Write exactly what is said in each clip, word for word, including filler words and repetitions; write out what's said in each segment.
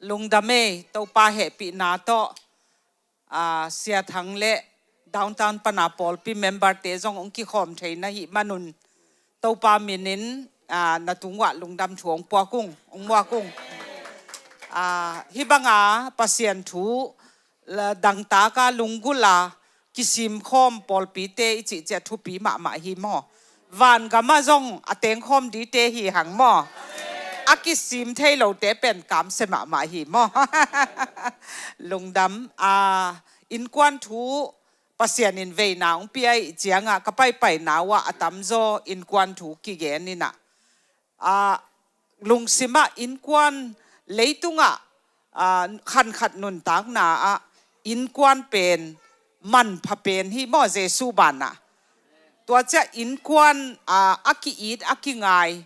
Lungdam ei, Topa hehpihna tawh, aa, Sia Thang le Downtown pana pawlpi memberte zong hong kikhawm thei na hih manun, Topa minin, aa, na tungah lungdam thu hong puak ung, hong muak ung. Aa, hih banga Pasian thu la dangtaka lunggula kisimkhawm pawlpite i cih ciah thupi mahmah hi maw? Vangamah zong a tengkhawm dite hi hang maw? A kisim thei lote pen kamsia mahmah hi maw? Lungdam. A, innkuan thu Pasian in veina hong pia ih ciangah ka paipaina uh ah a tamzaw innkuan thu kigen inah, a, lungsimah innkuan leitungah, a, khankhat nuntakna ah innkuan pen manpha pen hi maw, Jesu banah? Tua ciah innkuan, a, a ki-it, a kingai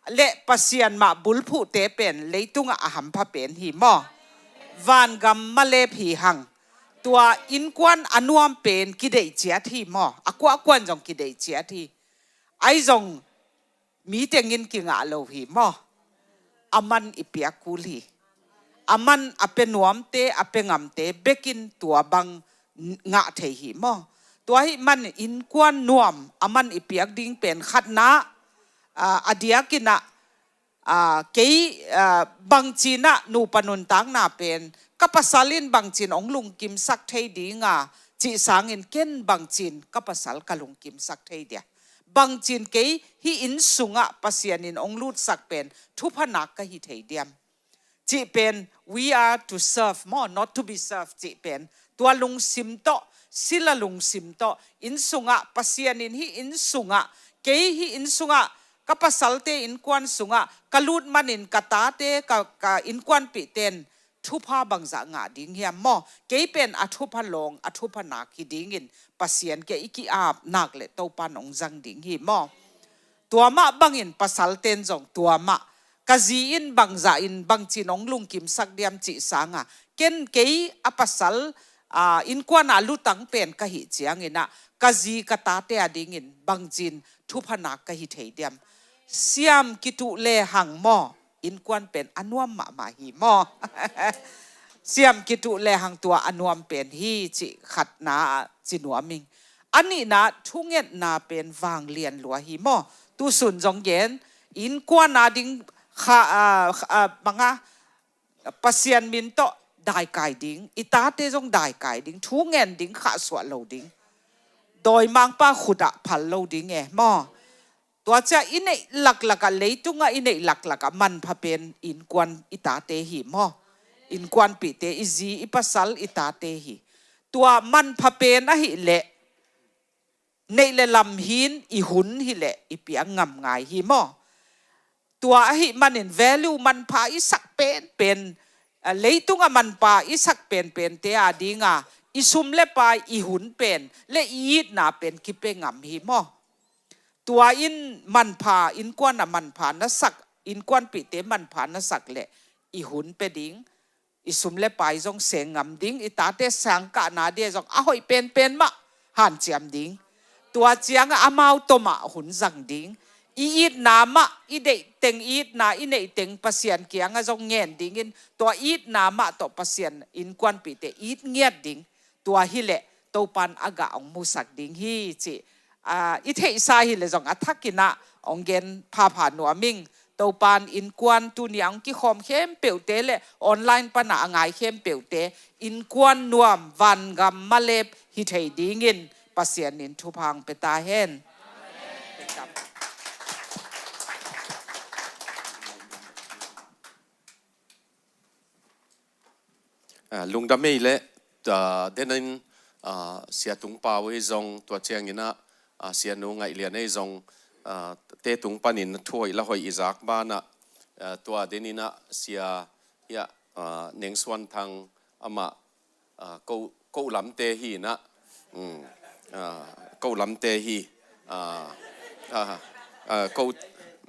le Pasian mah bulphuhte pen leitungah a hampha pen hi maw? Vangam malep hi hang. Tua innkuan a nuam pen kideih ciat hi maw? A kuahkuan zong kideih ciat hi. Ahi zong mi tengin kingah lo hi maw? A man i piak kul hi. A man a pia nuamte, a pia ngamte bekin tua bang ngah thei hi maw? Tua hih man innkuan nuam a man i piak ding pen khatna, a, a diakinah, a, kei, a, bangcinah nupa nuntakna pen ka pasal in bangcin hong lungkimsak thei dinga cih sangin ken bangcin ka pasal ka lungkimsak thei dia? Bangcin kei hih inn sungah Pasian in hong lutsak pen thupha nak ka hi thei diam? Cih pen, we are to serve maw, not to be served cih pen. Tua lungsim tawh, sila lungsim tawh, inn sungah, Pasian in hih inn sungah, kei hih inn sungah, ka pasalte innkuan sungah ka lut manin ka tate, ka, ka innkuanpihten thupha bangzah ngah ding hiam maw? Kei pen a thupha lawng, a thupha nak hi dingin Pasian kiang i ki-ap nak le Topan hong zang ding hi maw? Tua mah bangin pasalten zong tua mah, ka zi in bangzah in bangcin hong lungkimsak diam cih sanga, ken kei a pasal, a, innkuana lutang pen ka hih cianginah ka zi ka tate a dingin bangcin thupha nak ka hi thei diam? Siam kituh lehang maw, innkuan pen a nuam mahmah hi maw? Siam kituh lehang tua a nuam pen hi cih khatna ah ci nuam ing. A nihna, thungetna pen vanglian lua hi maw? Tusun zong gen, innkuan a ding kha, a, a, banga Pasian min tawh daikai ding, i tate zong daikai ding, thungen ding, khahsuah lo ding. Dawimangpa khutah phal lo ding e maw? Tua ciah i neih laklakah, leitungah i neih laklakah manpha pen innkuan i tate hi maw? Innkuanpihte, i zi i pasal i tate hi. Tua manpha pen ahih leh neih le lam hin i hun hileh i piak ngam ngai hi maw? Tua ahih manin value manpha i sak penpen, a, leitungah manpha i sak penpente a dinga i sum le pai, i hun pen le i itna pen kipia ngam hi maw? Tua in manpha, innkuan a manpha na sak, innkuanpihte manpha na sak leh i hun pia ding, i sum le pai zong seng ngam ding, i tate sangkahna dia zong a hoih penpen mah hanciam ding. Tua ciangah amau tawh mah hun zang ding. I itna mah, i deih teng itna, i neih teng Pasian kiangah zong ngen dingin, tua itna mah tawh Pasian innkuanpihte it ngiat ding. Tua hileh Topan a gah hong musak ding hi cih, a, i theihsa hileh zong a thakinah hong gen phapha nuam ing. Topan innkuan tuni a hong kikhawm khempeuhte le online pana a ngai khempeuhte innkuan nuam, vangam malep hi thei dingin Pasian in thupha hong pia ta hen. Ah, lungdam ei le, ah, denin, ah, Sia Tung Pau ei zong, tua cianginah, ah, Sia Nu Ngaih Lian ei zong, ah, te tung panin thu hoih la hoih i zak banah, ah, tua deninah Sia, hiah, ah, Neng Suan Thang amah, ah, ko, ko lamte hi inah, um, ah, ko lamte hi, ah, ah, ah, ko,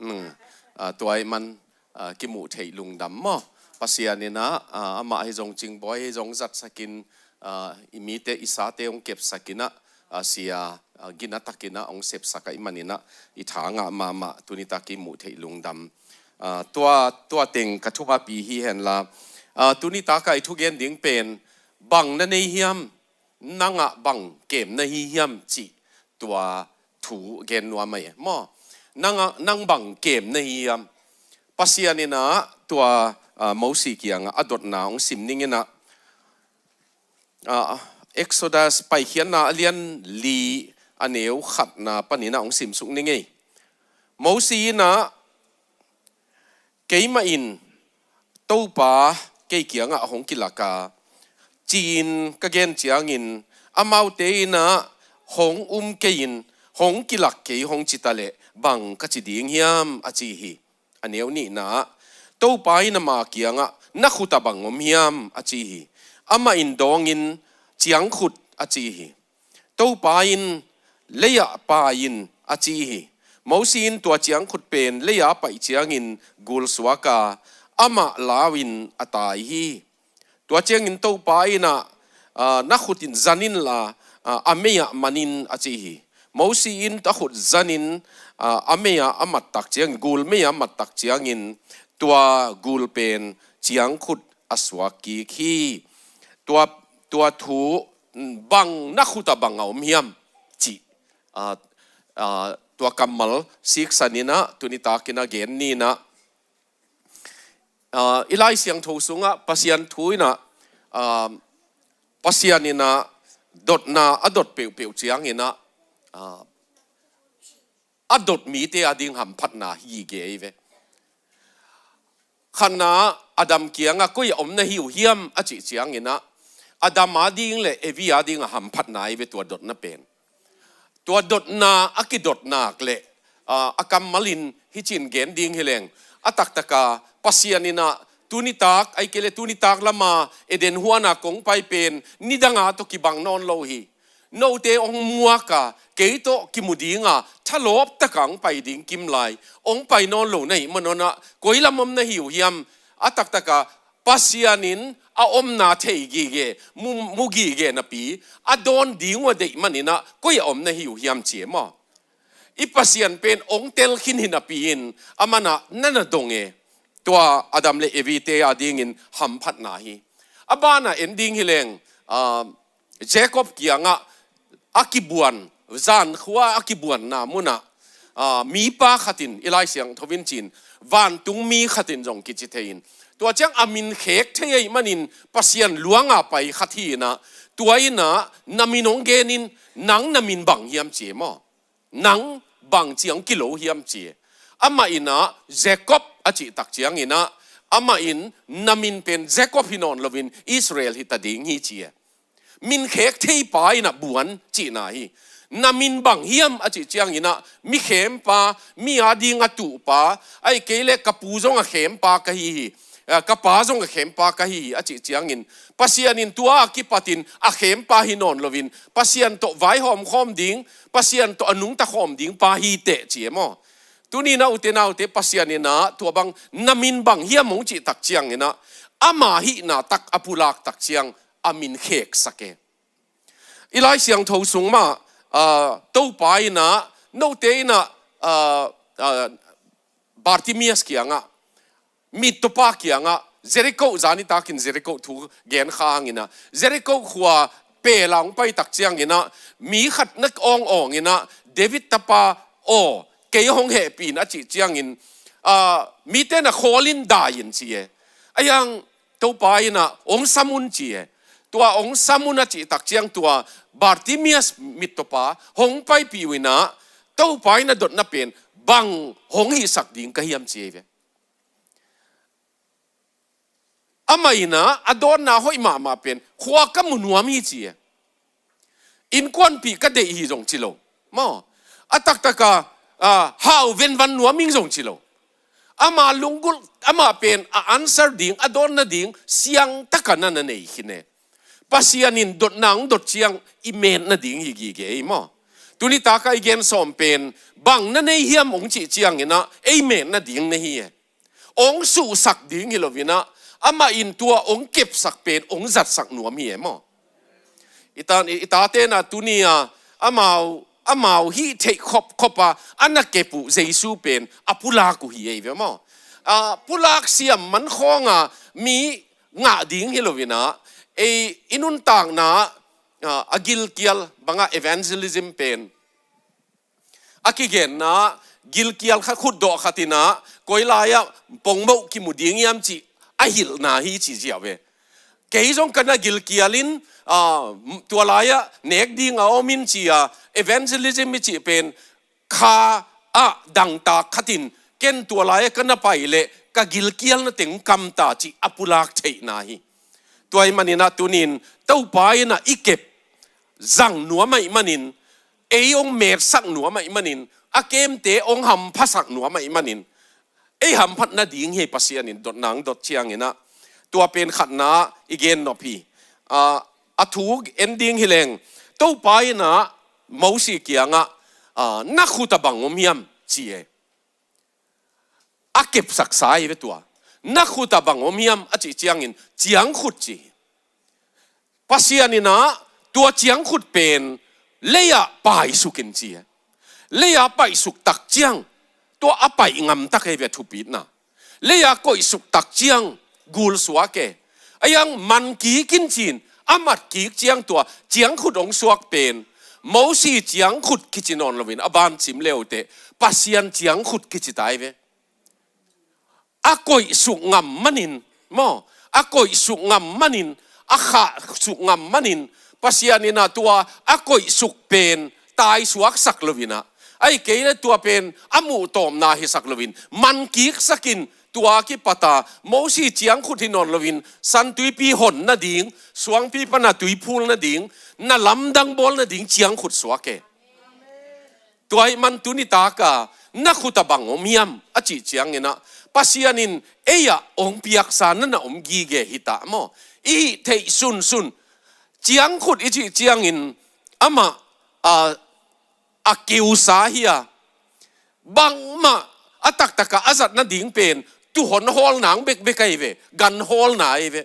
um, ah, tua ahih man, ah, kimuh theih lungdam maw? Pasian inah, ah, amah hi zong, Cingbawi hi zong zatsakin, ah, i mite, i sate hong kepsakinah, ah, Sia, ah, ginatakinah hong sepsak ahih maninah i tha ngah mahmah, tunitak i muh theih lungdam. Ah, tua, tua teng ka thupha pi hi henla, Ah, tuni taka i thugen ding pen, bang na nei hiam, nangah bang kem na hi hiam cih tua thu gen nuam ahi maw. Nangah, nang bang kem na hi hiam. Pasian in ah tua, ah, Mosi kiangah a dotna hong sim ning in ah, ah, Exodus Paikhiatna a lian li a neu khatna panin ah hong simsuk ning ei. Mosi in ah, keimah in Topa kei kiangah hong kilak a, ci-in ka gen ciangin, amaute in ah hong um kei-in, hong kilak kei hong ci ta leh bang ka ci ding hiam, a ci hi. A neu nihna ah, Topa in ama kiangah, na khut ah bang om hiam, a ci hi. Amah in dawngin, ciangkhut, a ci hi. Topa in, lei-ah pai in, a ci hi. Mosi in tua ciangkhut pen lei-a paih ciangin gul suak a, amah lau-in a tai hi. Tua ciangin Topa in ah, ah, na khut in zan inla, ah, a mei-ah man in, a ci hi. Mosi in a khut zanin, ah, a mei-ah a mat tak ciangin, gul mei-ah a mat tak ciangin, tua gul pen ciangkhut a suak kik hi. Tua, tua thu, bang na khut ah bang a om hiam cih, ah, ah, tua kammal siksan in ah, tuni takin ah gen ni in ah, ah, i Lai Siangtho sungah Pasian thu in ah, ah, Pasian in ah dotna a dot peuhpeuh ciangin ah, ah, a dot mite ading hamphatna hi gige ei ve. Khatna, Adam kiangah, koi ah om na hi uh hiam, a cih ciangin ah, Adam ading le Evi ading a hamphatna ei ve tua dotna pen. Tua dotna a kidot nak le, ah, a kammal in hih ci-in gen ding hi leng, a taktaka Pasian in ah tuni tak, ahih kei leh tuni tak lama Eden huana kong pai pen nidanga tawh kibang nawn lo hi. Note hong muak a, kei tawh kimu dinga, thalawp taka hong pai ding kimlai, hong pai nawn lo na hih manun ah, koi lam om na hi uh hiam, a taktaka Pasian in a omna thei gige, mu, mu gige napi, a dawn ding uh a deih manin ah, koi ah om na hi uh hiam ci e maw. I Pasian pen hong tel khin hi napi-in, aman ah na na dong e. Tua Adam le Evi-te adingin hamphatna hi. A banah en ding hi leng, ah, Jacob kiangah a kibuan, zankhua a kibuanna munah, ah, mipa khatin, i Lai Siangtho in ci-in, vantungmi khatin zong kici thei in. Tua ciang a min khek thei ahih manin Pasian luanga pai khat hi in ah, tua in ah na min hong genin, nang na min bang hiam ci e maw. Nang bang ci-a hong kilo hiam ci e. Amah in ah Jacob a cih tak ciangin ah, amah in na min pen Jacob hi nawn loin Israel hi ta ding hi ci e. Min khek theipa in ah buan cihna hi. Na min bang hiam a cih ciangin ah, mi khempa, mi ading a tuhpa, ahih kei leh ka pu zong a khempa ka hi hi, ah, ka pa zong a khempa ka hi hi a cih ciangin, Pasian in tua a kipatin a khempa hi nawn loin, Pasian tawh vaihawm khawm ding, Pasian tawh a nungta khawm ding pa hi teh ci e maw. Tuni-in ah ute naute, Pasian in ah tua bang na min bang hiam hong cih tak ciangin ah, ama hihna tak a pulak tak ciang a min kheksak e. I Lai Siangtho sung mah, ah, Topa in ah, note in ah, ah, ah, Bartimaeus kiangah, mittawpa kiangah, Jericho, zani takin Jericho thu gen kha hangin ah, Jericho khua pel a hong pai tak ciangin ah, mi khat na awngawng in ah, David tapa aw, kei hong hehpih in a cih ciangin, ah, mite na khawl in dai in ci e. A yang Topa in ah hong sam un ci e. Tua hong sam un a cih tak ciang tua Bartimaeus mittawpa hong paipih uh in ah, Topa in a dotna pen bang hong hihsak ding ka hiam ci e ve. Amah in ah a dawnna hoih mahmah pen, khua ka mu nuam hi ci e. Innkuanpih ka deih hi zong ci lo. Maw, a taktaka, ah, hau venvan nuam ing zong ci lo. Ama lunggulh, amah pen a answer ding, a dawnna ding siangtaka na na nei khin e. Pasian in dotna hong dot ciang i met nading hi gige ei maw. Tuni taka i gen sawm pen, bang na nei hiam hong cih ciangin ah, ei met nading na hi e. Hong suhsak ding hi loin ah, amah in tua hong kepsak pen hong zatsak nuam hi e maw. I ta, i tate na tuni-a, amau, amau hih theih khopkhop a, a na kep uh Jesu pen a pulak uh hi ei ve maw. A pulak siam man khawng a, mi ngah ding hi lo in ah, ei i nuntakna ah, a gilkial bangah evangelism pen a kigenna gilkial khat, khutdawh khat in ah koi lai-ah pongmoh kimu ding hiam cih a hilhna hi ci ziau ve. Kei zong ka na gilkial in ah, tua lai-ah nek ding a om in ci-a evangelism i cih pen kha ah dangtak khat in ken tua lai-ah ka na pai leh ka gilkialna teng kamta cih a pulak theihna hi. Tua ahih manin ah tuni-in Topa in ah i kep zang nuam ahih manin, ei hong metsak nuam ahih manin, a kemte hong hamphasak nuam ahih manin, ei hamphat nading hi. Pasian in dotna hong dot ciangin ah tua pen khatna i gen nop hi. Ah, a thu en ding hi leng, Topa in ah Mosi kiangah ah, na khut ah bang om hiam ci e. A kepsaksa hi ve tua. Na khut ah bang om hiam a cih ciangin ciangkhut ci hi. Pasian in ah tua ciangkhut pen lei-ah paisuk in ci hi. Lei-ah paisuk tak ciang tua a paih ngam tak hi ve, thupitna. Lei-ah koihsuk tak ciang gul suak e. A hiang man kik in ci-in a mat kik ciang tua ciangkhut hong suak pen Mosi ciangkhut kici nawn loin a ban sim le uh teh Pasian ciangkhut kici ta hi ve. A koihsuk ngam manin maw, a koihsuk ngam manin, a khahsuk ngam manin Pasian in ah tua a koihsuk pen taisuaksak loin ah, ahih kei leh tua pen a muhtawmna hisak loin man kiksak in tua kipat a Mosi ciangkhut hi nawn loin San Tuipi hon nading, suangpi pan a tui phul nading, na lamdang bawl nading ciangkhut suak e. Tua ahih man tuni tak a na khut ah bang om hiam a cih ciangin ah Pasian in ei-ah hong piaksa na na om gige hi ta maw. I hih theih sunsun ciangkhut i cih ciangin amah a, a kiusa hi a, bangmah a taktak a a zat nading pen tuuhon hawlna bekbek ahi ve, gan hawlna ahi ve.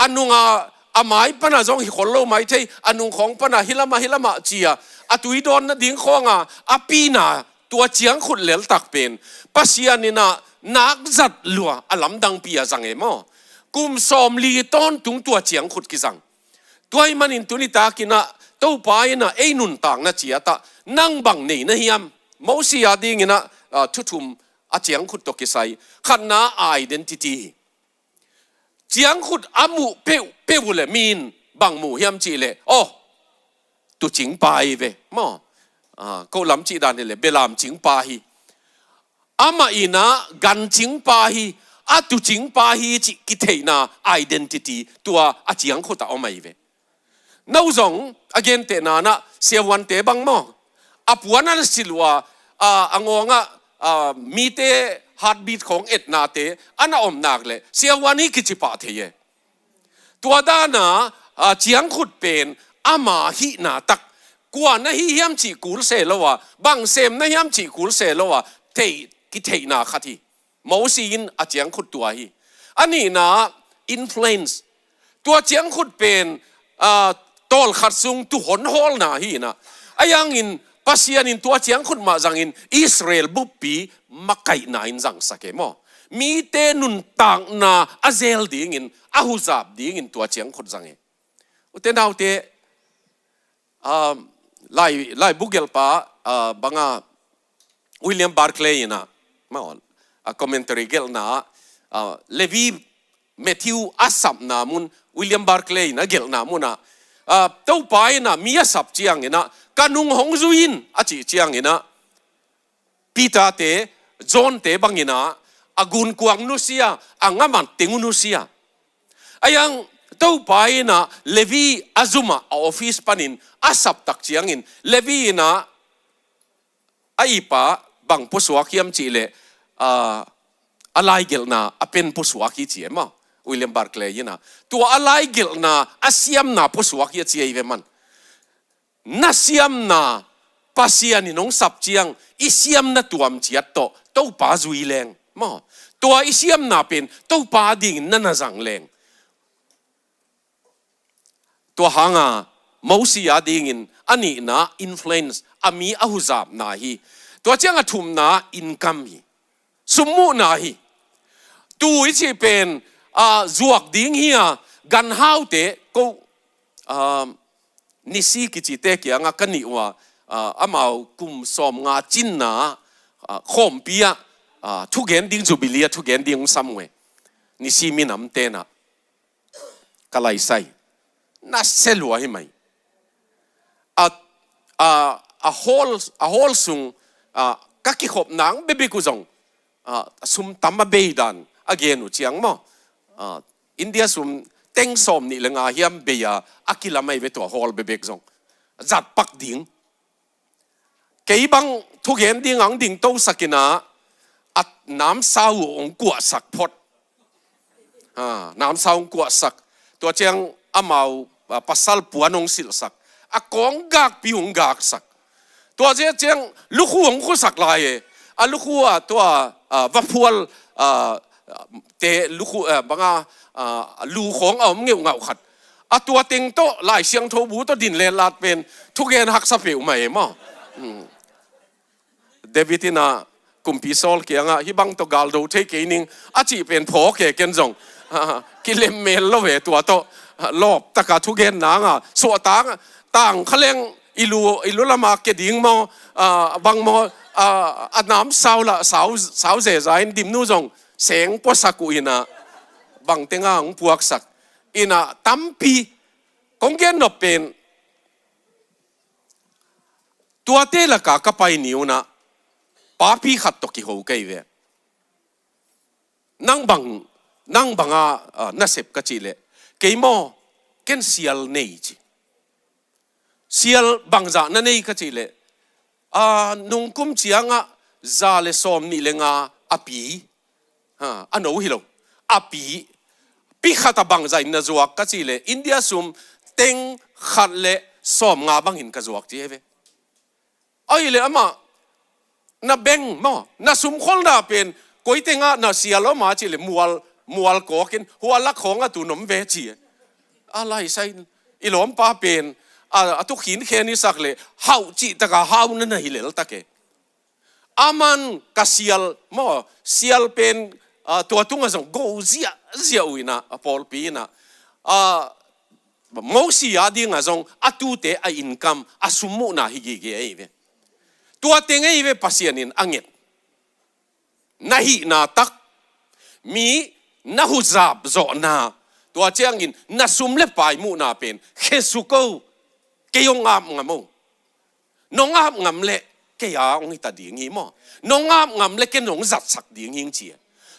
A nung a, a mai pan a zong hi khol lo mai thei, a nung khawng pan a hi lam ah, hi lam ah ci a, a tui dawn nading khawng a a pina tua ciangkhut leltak pen Pasian in ah nak zat lua a lamdangpi a zang e maw. Kum sawmli tawntung tua ciangkhut kizang. Tua ahih manin tuni tak in ah Topa in ah ei nuntakna ciat ah nang bang nei na hiam? Mosi a dingin ah, ah, thu thum a ciangkhut tawh kisai. Khatna, identity hi. Ciangkhut a muh peuhpeuh uh leh mi in bang mu hiam cih leh, aw, tuucingpa hi ve maw. Ah, ko lam cih dan hi leh belamcingpa hi. Amah in ah gancingpa hi, a tuucingpa hi cih kitheihna, identity, tua a ciangkhut ah om ahi ve. No zong a gentehna in ah siavuante bang maw, a puan a na silh uh a, a, a ngawng ah, a, mite heartbeat khawng etnate a na om nak leh siavuan hi kici pah thei e. Tua dan a, a, ciangkhut pen ama hihna tak, kua na hi hiam cih kul se lo a, bang sem na hiam cih kul se lo a, theih, kitheihna khat hi. Mosi in a ciangkhut tua hi. A nihna, influence. Tua ciangkhut pen, ah, tawlkhat sung tuuhon hawlna hi in ah, a hiangin Pasian in tua ciangkhut mah zangin Israel buppi makaihna in zangsak e maw. Mite nuntakna a zel dingin, a huzap dingin tua ciangkhut zang e. Ute naute, ah, lai, laibu gelhpa, ah, banga William Barclay in ah, maw, a commentary gelhna ah, ah, Levi Matthew a sapna mun, William Barclay in a gelhna mun ah, ah, Topa in ah mi a sap ciangin ah, ka nung hong zui in a cih ciangin ah, Peter te, John te bangin ah, a gunkuang nusia, a ngamat teng uh nusia. A hiang Topa in ah Levi a zum ah, a office panin a sap tak ciangin Levi in ah a ipa bang pusuak hiam cih leh, ah, a laigelhna a pen pusuak hi ci e maw. William Barclay in ah tua a laigelhna a siamna pusuak hi a ci ahi ve man. Na siamna, Pasian in hong sap ciang i siamna tuam ciat tawh Topa zui leng maw. Tua i siamna pen Topa dingin na na zang leng. Tua hanga Mosi a dingin a nihna influence, a mi a huzapna hi. Tua ciang a thumna income hi. Summuhna hi. Tuu i cih pen, a, zuak ding hi a, ganhaute ko, a, Nisi kicite kiangah ka nih uh a, a, amau kum sawmnga cinna, a, khawmpi ah, a, thugen ding, Jubilee ah thugen ding hong sam uh e. Nisi minam tenah ka laisai. Na se lua hi mai. A, a, a hall, a hall sung, a, ka kikhop nang bebek uh zong, a, sum tam a bei dan a gen uh ciang maw. A, India sum teng sawm nih le nga hiam bei a, a kilam ahi ve tua hall bebek zong. Zatpak ding. Kei bang thugen ding ang ding to sakin a, a namsau uh ong kuahsak phot. Ha, namsau ong kuahsak. Tua ciang amau, a, pasal puan ong silhsak. A kawng gakpi ong gaksak. Tua ciang, ciang lukhu ong khusak lai e. A lukhu a tua, a, vaphual, a, te lukhu, a, banga, a, lu khawng a om ngeuh ngauh khat. A tua teng tawh Lai Siangtho bu tawh din letlat pen thugen haksa peuhmah e maw. Hmm. David in a kumpi Saul kiangah, "Hih bang tawh galdo thei kei ning," a cih pen phawk e ken zong. Kilem mel lo ve tua tawh. Lawp taka thugen nanga suahtang tang khaleng i lu, i lu lama ke ding maw, a, bang maw, a, a namsau lah sau, sau zeza in Dimnu zong seng puasak uh in a, bang tenga hong puaksak in a tampi kong gen nop pen, tuate laka ka pai ni un a, papi khat tawh kiho ka hi ve. Nang bang, nang banga, a, na sep ka cih leh, kei maw, ken sial nei ci. Sial bangzah na nei ka cih leh, a, nungkum ciangah za le sawm nih le nga a pi. Ha, a no hi lo. A pi. Pi khat a bangzah in na zuak ka cih leh, India sum teng khat le sawm nga bangin ka zuak ci hi ve. Ahi leh amah na beng maw, na sumkholna pen koi tengah na sial om a cih leh mual, mual kawkin hualak khawng a tu nom ve ci. A laisai in i lawmpa pen, a, a tu khinkhen i sak leh hauh cih taka hau na na hi lel tak e. Aman ka sial maw, sial pen, a, tua tungah zong go ziahziah uh in a, a pawlpi in a, a, Mosi a dingah zong a tute a income, a sum muhna hi gige ahi ve. Tua teng ahi ve Pasian in a nget. Na hihna tak, mi na huzap zawhna, tua ciangin na sum le pai muhna pen khe suk o, kei hong ap ngam o. Nong ap ngam leh kei a hong hita ding hi maw. Nong ap ngam leh ken hong zatsak ding hing ci.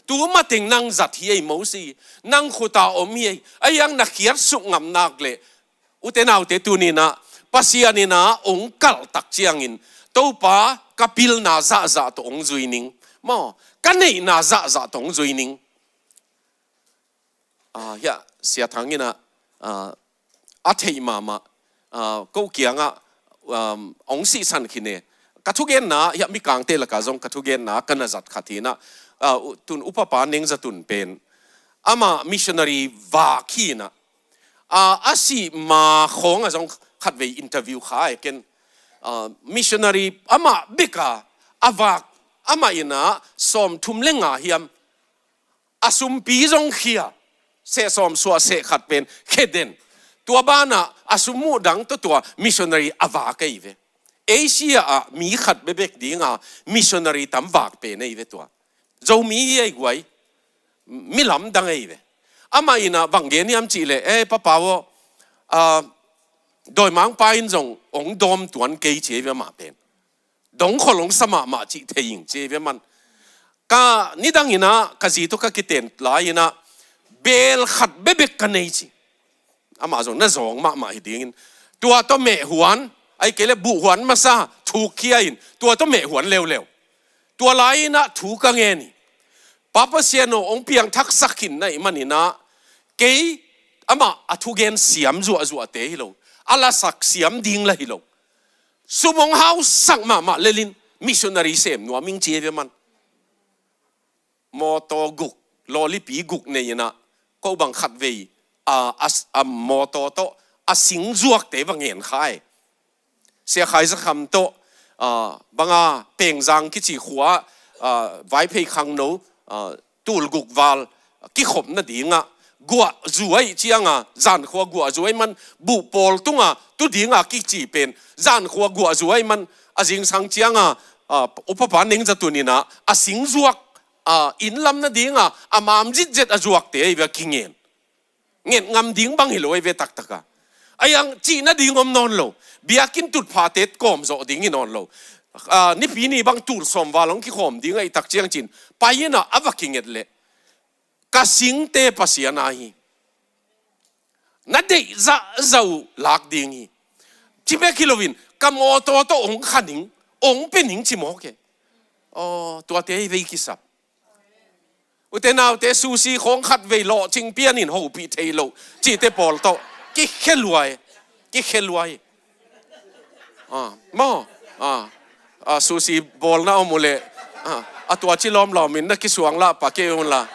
Tu mateng nang zat hi ei Mosi, nang khuta om hi ei. Ahi hang na khiatsuk ngam nak leh, ute naute, tuni in a Pasian in a hong kalh tak ciangin, Topa, ka pilna zahzah tawh hong zui ning maw, ka neihna zahzah tawh hong zui ning. A, hiah Sia Thang in a, a, a theih mahmah, a, ko kiangah, um, hong sihsan khin e. Ka thugenna, hiah Mikangte lakah zong ka thugenna ka na zat khat hi in a, a, u-, tun upapa Neng Za Tun pen, amah missionary vak hi in a, a, a sih ma khawngah zong khatvei interview kha e ken, a, missionary amah bek a, a vak, amah in a sawmthum le nga hiam, a sumpi zong khia, seh sawm suah seh khat pen khe den. Tua banah a sum muh dang tawh tua missionary a vak ahi ve. Asia ah mi khat bebek dinga missionary tam vak pen ahi ve tua. Zomi hi ahi guai, mi lamdang ahi ve. Amah in a bang gen hiam cih leh, eh, papa aw, a, dawimangpa in zong hong dawm tuan kei ci ahi ve amah pen. Dongkhol hong sa mahmah cih thei ing ci ahi ve man. Ka nidang in a, ka zi tawh ka kiten lai in a, bel khat bebek ka nei ci. Amah zong na zawng mahmah hi dingin. Tua tawh meh huan, ahih kei leh buh huan masa, thuk khia in, tua tawh meh huan leuleu. Tua lai in a thu ka ngen hi. Pa Pasian aw, hong piangthaksak khin na hih man in a, kei amah a thugen siam zuahzuahte hi lo, a lasak siam ding lah hi lo. Sum hong hausak mahmah lel in missionary sem nuam ing ci ahi ve man. Mawtaw guk, lawlipi guk nei in a, ko bang khatvei, a, a, a mawtaw tawh a sing zuakte va ngen kha e. Sia Khai Za Kham tawh, a, banga Pengzang kici khua, a, Vaiphei khangno, a, tul guk val kikhop nadingah, guahzu ahih cianga, zankhua guahzu ahih man, buh pawl tunga tu dinga kici pen zankhua guahzu ahih man, a zingsang cianga, a, upapa Neng Za Tun in ah a sing zuak, a, inn lam nadinga a mam zitzet a zuakte ahi ve a kingen. Nget ngam ding bang hi lo ahi ve taktaka. Ahi hang cih nading om nawn lo. Biakinn tutphahte kawm zawh ding hi nawn lo. A, Nipi ni bang tul sawm val hong kikhawm ding ahih tak ciang cin, pai in ah a va kinget leh, ka singte Pasian a hi. Na deih zahzah uh lak ding hi. Ci bek hi loin, ka mawtaw tawh hong kha ning, hong pia ning ci mawk e. Aw, tuate hi vei kisap. Ute naute, sushi khawng khat vei lawhcing pianin hopih thei lo cihte pawl tawh kikhia lua hi. Kikhia lua hi. A, maw? A, a, sushi bawlna om uh leh, a, a tua ci lawmlawmin na kisuang lah pah kei un la.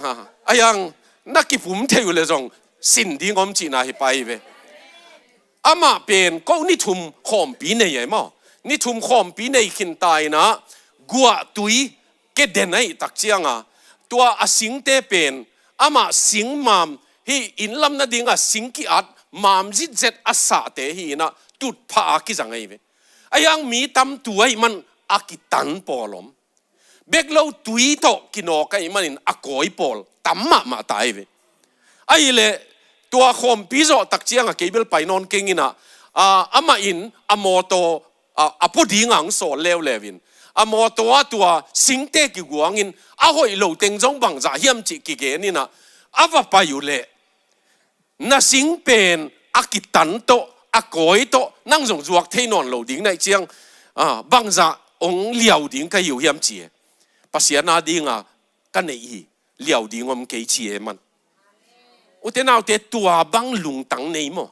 A, ahi hang na kipum thei uh leh zong sin ding om cihna hi pah hi ve. Amah pen ko ni thum khawmpi nei ahi maw? Ni thum khawmpi nei khin ta in ah, guahtui keden ahih tak cianga, tua a singte pen amah sing mam, hih inn lam nadinga sing ki-at mam zitzet a sahte hi in ah tutphah a kizang ahi ve. Ahi hang mi tam tu ahih man a kitan pawl om. Bek lo tui tawh kinawk ahih manin a kawi pawl tam mahmah ta ahi ve. Ahih leh tua khawmpi zawh tak cianga kei bel pai nawn keng in ah, a, amah in a mawtaw, a, a pua dinga hong sawl leuleu in, a mawtaw ah tua singte kiguangin a hoih lo teng zong bangzah hiam cih kigen in ah a va pai uh leh, na sing pen a kitan tawh, a kawi tawh nang zong zuak thei nawn lo ding na hih ciang, a, bangzah hong liau ding ka hi uh hiam ci e. Pasian a dinga ka neih hi, liau ding om kei ci e man. Ute naute, tua bang lungtang nei maw?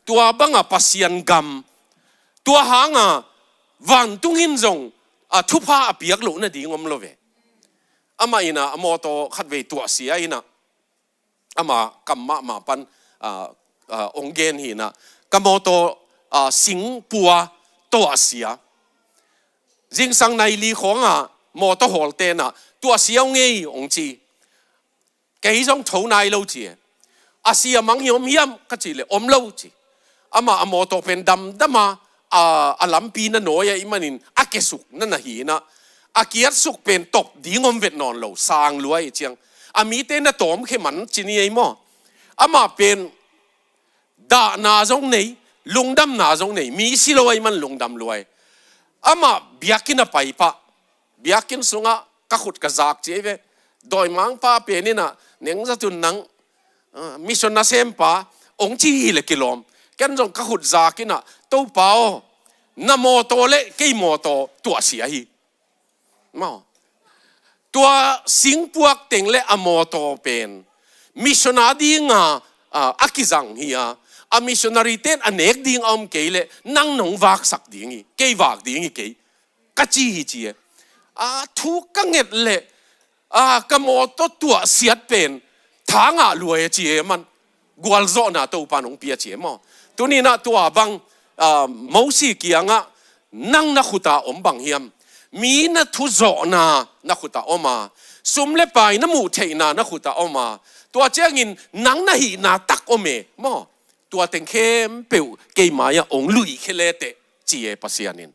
Tua banga Pasian gam, tua hanga vantung in zong, a, thupha a piak loh nading om lo ve. Amah in ah a mawtaw khatvei tuahsia in ah, ama kam mahmah pan, a, a, hong gen hi in ah, ka mawtaw, a, singpua tuahsia. Zingsang nai li khawngah mawtaw hawlte in ah tuahsia uh ngei hong ci. Kei zong tho nai lo ci e. A sia mang hi om hiam ka cih leh om lo ci. Amah a mawtaw pen damdama, a, a lampi na nawi ahih manin a kesuk na na hi in ah, a kiatsuk pen top ding om vet nawn lo, sang lua ahih ciang. A mite na tawmkhia man ci ni ei maw? Amah pen dahna zong nei, lungdamna zong nei, mi si lo ahih man lungdam lua hi. Amah biakinn a pai pah, biakinn sungah ka khut ka zak ci ei ve. Dawimangpa pen in ah, Neng Za Tun nang, a, mission nasempa hong ci hi leh kilawm. Ken zong ka khut zak in ah, Topa aw, na mawtaw le kei mawtaw tuahsia hi. Maw? Tua singpuak teng le a mawtaw pen mission a dinga, a, a kizang hi a, a missionary ten a nek ding a om kei leh nang nong vaksak ding hi, kei vak ding hi kei, ka ci hi ci e. A, thu ka nget leh, a, ka mawtaw tuahsiat pen tha ngah lua e ci e man. Gualzawhna Topa in hong pia ci e maw? Tuni in ah tua bang, a, Mosi kiangah, nang na khuta om bang hiam? Mi na thuzawhna na khuta om a, sum le pai na muh theihna na khuta om a, tua ciangin nang na hihna tak om e maw? Tua teng khempeuh kei mai-ah hong luikhia leteh ci e Pasian in.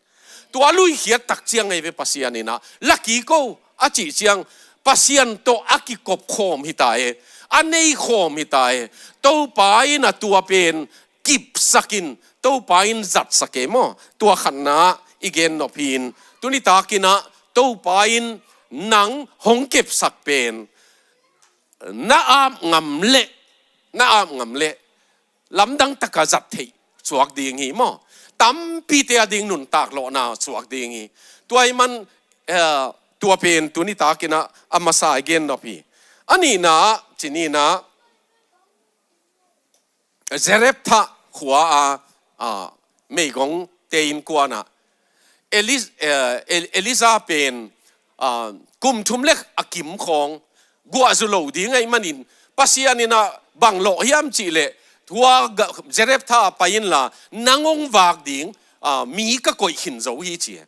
Tua luikhiat tak ciang ei ve Pasian in ah, la kik o a cih ciang, Pasian tawh a kikop khawm hi ta e, a nei khawm hi ta e. Topa in ah tua pen kipsak in, Topa in zatsak e maw? Tua khatna i gen nop hi in, tuni tak in ah Topa in nang hong kepsak pen na ap ngam leh, na ap ngam leh lamdang taka zat theih suak ding hi maw? Tampite a ding nuntak lawhna suak ding hi. Tua ahih man, eh, tua pen tuni tak in ah a masa i gen nop hi. A nihna, ci nihna, Zarephath khua a, a, meigongte innkuan ah Eli-, eh, El-, Elijah pen, ah, kum thum le a kim khawng guahzu lo ding ahih manin, Pasian in ah bang lawh hiam cih leh, tua ga-, Zarephath ah pai inla, nang hong vak ding, ah, mi ka koih khin zo hi ci e.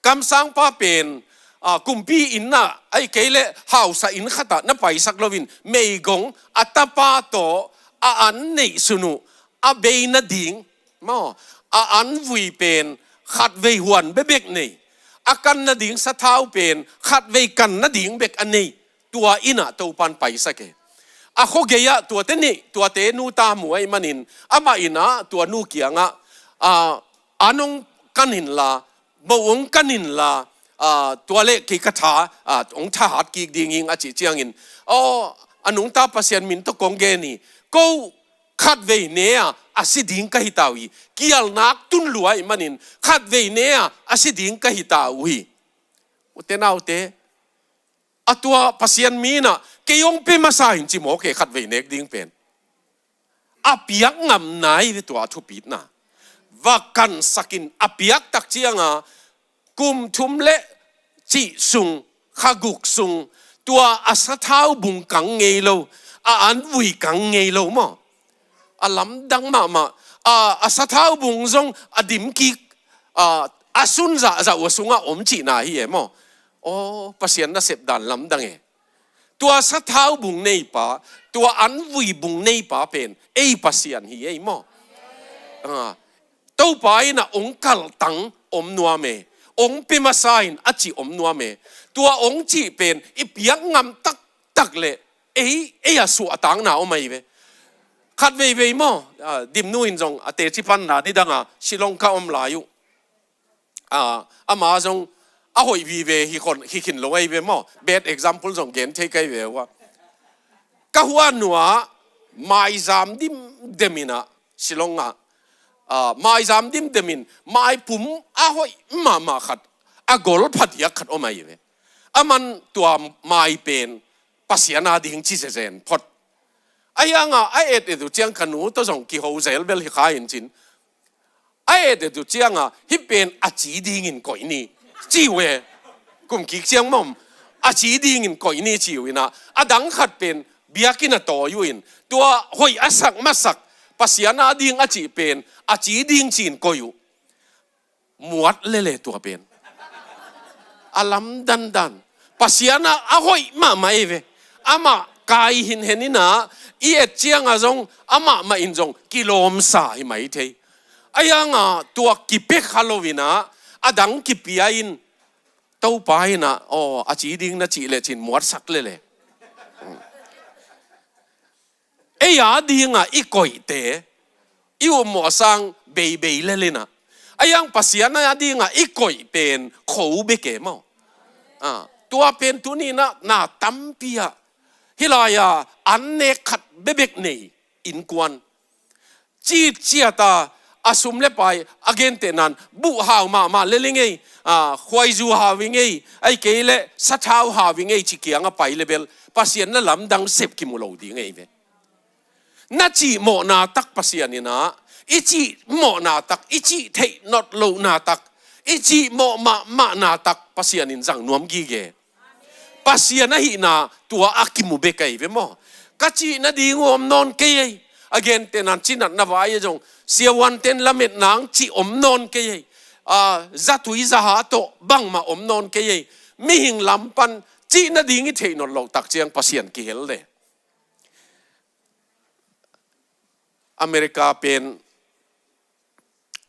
Kamsangpa pen, a, kumpi inn ah, ahih kei leh hausa inn khat ah na paisak loin, meigong a tapa tawh a an neihsun uh a bei nading, maw, a an vui pen khatvei huan bekbek nei, a kan nading sathau pen khatvei kan nading bek a nei, tua inn ah Topan paisak e. A khuagei ah tuate nih, tuate nu ta mu ahih manin, amah in ah tua nu kiangah, a, an hong kan inla, mo hong kan inla, a, tua leh kei ka tha, a, hong thahat kik ding hing a cih ciangin, aw, a nungta Pasian min tawh kong gen hi, ko khatvei ne-a a si ding ka hi ta uh hi, kialnak tun lua ahih manin khatvei ne-a a si ding ka hi ta uh hi. Ute naute, a tua Pasian mi in ah kei hong pia masa in ci mawk e, khatvei nek ding pen. A piak ngam nai ve tua a thupitna. Va kansak in a piak tak cianga kum thum le cih sung, kha guk sung, tua a sathau bung kang ngei lo, a an vui kang ngei lo maw. A lamdang mahmah. A, a sathau bung zong a dim kik, a, a sun zahzah uh a sungah om cihna hi e maw. Aw, Pasian nasep dan lamdang e. Tua sathau bung neipa, tua an vui bung neipa pen ei Pasian hi ei maw. A, Topa in ah hong kaltang om nuam e, hong pia masa in a cih om nuam e. Tua hong cih pen i piak ngam taktak leh ei, ei a suahtakna om ahi ve. Khat veivei maw, a, Dimnu in zong a teci panna nidanga Shillong ka om lai uh. A, ama zong a hoih vive hi khon, hi khin lo ahi ve maw. Bad example zong gen thei ka hi ve uh a. Ka huan uh ah maizam dimdem in ah Shillong ah, a, maizam dimdem in maipum a hoih mahmah khat, a gol phadiak khat om ahi ve. Aman tua mai pen Pasian a ding ci zezen phot. Ahi hanga a et et uh ciang ka nu tawh zong kiho zel bel hi kha in cin. A et et uh cianga hih pen a ci dingin koih ni ci uh e. Kum kik ciang mawm a ci dingin koih ni ci uh in ah, a dang khat pen biakinn a tawi uh in, tua hoih a sak masak Pasian a ding a cih pen a ci ding ci-in koih uh. Muat lele tua pen. A lamdandan. Pasian a, a hoih mahmah ei ve. Amah kai hinhen in ah i et cianga zong amah mah in zong kilawmsa hi mai thei. Ahi hanga tua kipia kha lo in ah a dang kipia in, Topa in ah, aw, a ci ding na cih leh cin muatsak lele. Ei a dinga i koihte i upmawh sang beibei lel in ah, ahi hang Pasian a dinga i koih pen kho bek e maw. A, tua pen tuni in ah na tampi ah hih lai-a an nek khat bekbek nei innkuan. Citciat a, a sum le pai a gentehnan buh hau mahmah lel i ngei, a, khuaizu hau i ngei, ahih kei leh sathau hau i ngei ci kianga pai le bel Pasian na lamdang sep kimu lo ding ei ve. Na cihmawhna tak Pasian in ah, i cihmawhna tak, i cih theih not lohna tak, i cihmawh mahmahna tak Pasian in zang nuam gige. Pasian ahihna tua a kimu bek ahi ve maw. Ka cih nading uh om nawn kei ei. A gentehnan cinatna vai a zong siavuanten lametna ang cih om nawn kei ei. A, zatui zaha tawh bangmah om nawn kei ei. Mihing lam pan cih nading i theih not loh tak ciang Pasian kihel le. America pen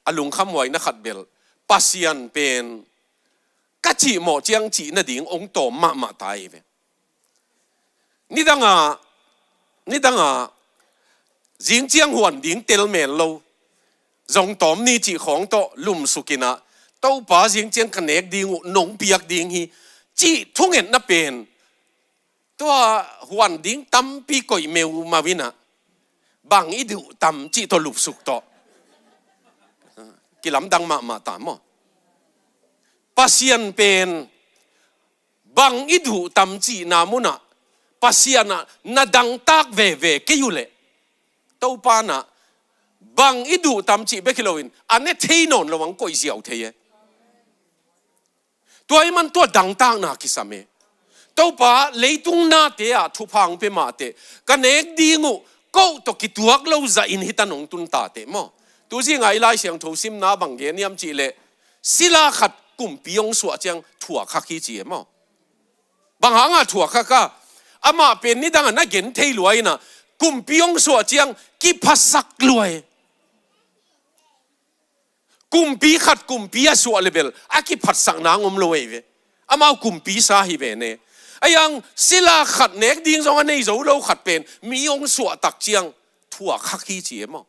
a lungkhamhuaina khat bel Pasian pen ka cihmawh ciang cih nading ong tawm mahmah ta ei ve. Nidanga, nidanga zing ciang huan ding tel mel lo, zong tawm ni cih khawng tawh lumsuk in ah, Topa zing ciang ka nek ding uh nong piak ding hi cih thungetna pen tua huan ding tampi koih meumau in ah, bang i duh tam cih tawh lupsuk tawh kilamdang mahmah ta maw. Pasian pen bang i duh tam cihna munah Pasian ah na dangtak veve kei uh leh, Topa in ah bang i duh tam cih bek hi loin a ne thei nawn lo ang koih ziau thei e. Tua ahih man tua dangtakna kisam e. Topa, leitung nate ah thupha hong pia mah teh, ka nek ding uh ko tawh kituak lo zahin hih tan hong tun ta teh maw. Tuzinga i Lai Siangtho simna bang gen hiam cih leh, sila khat kumpi hong suah ciang thuak khak hi ci e maw. Bang hanga thuak khak a, amah pen nidangah na gen thei lua inah, kumpi hong suah ciang kiphatsak lua e. Kumpi khat kumpi a suah le bel a kiphatsak nang om lo ei ve. Amau kumpi sa hi ve ne. Ayang sila khat nek ding zong a nei zo lo khat pen mi hong suah tak ciang thuak khak hi ci e maw.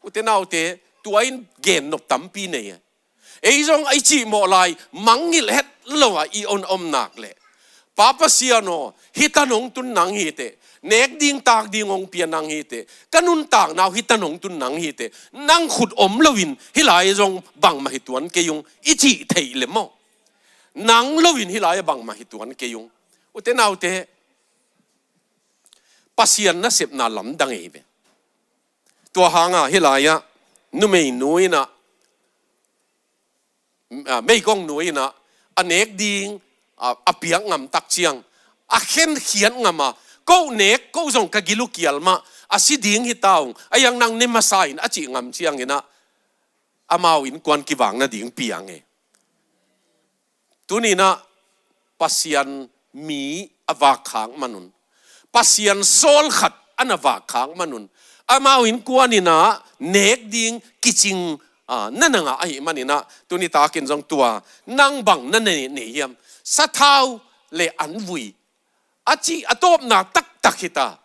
Ute naute, tua in gen nop tampi nei e. Ei zong i cihmawh lai mangngilh het lo a i on om nak leh, Pa Pasian aw, hih tan hong tun nang hi teh, nek ding tak ding hong pia nang hi teh, ka nuntakna uh hih tan hong tun nang hi teh, nang khut om loin hih lai zong bangmah hi tuan kei ung i cih theih le maw. Nang loin hih lai bangmah hi tuan kei ung. Ute naute, Pasian nasepna lamdang ei ve. Tua hanga hih lai-ah numeinu inah, a, meigongnu inah a nek ding a, a piak ngam tak ciang, a khenkhiat ngam a, ko nek ko zong ka gil uh kial mah, a si ding hi ta ung, ayang nang ne masa in a cih ngam ciang inah amau innkuan kivak nading piang e. Tuninah Pasian mi a vak khak manun, Pasian sawl khat a na vak khak manun, amau innkuan inah nek ding kicing, a, na na ngah ahih maninah, tuni takin zong tua nang bang na nei, nei hiam? Sathau le an vui a cih a tawpna taktak hi ta.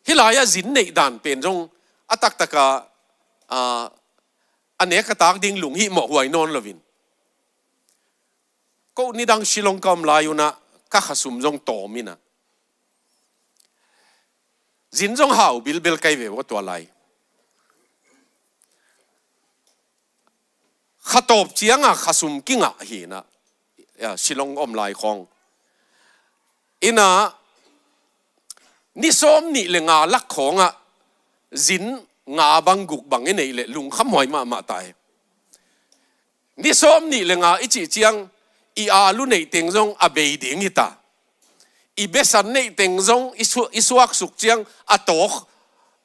Hih lai-ah zin neih dan pen zong a taktakah, a, a nek a tak ding lunghimawh huai nawn loin, ko nidang Shillong ka om lai unah ka khasum zong tawm inah, zin zong hau bilbel kai ve ua tua lai. Khatawp cianga khasum kingah hi inah, ya, Shillong om lai khawng inah, ni sawm nih le nga lak khawngah zin nga bang guk bang i neih leh lungkham huai mahmah ta e. Ni sawm nih le nga i cih ciang, i alu neih teng zong a bei ding hi ta. I besan neih teng zong i su-, i suaksuk ciang a tawk,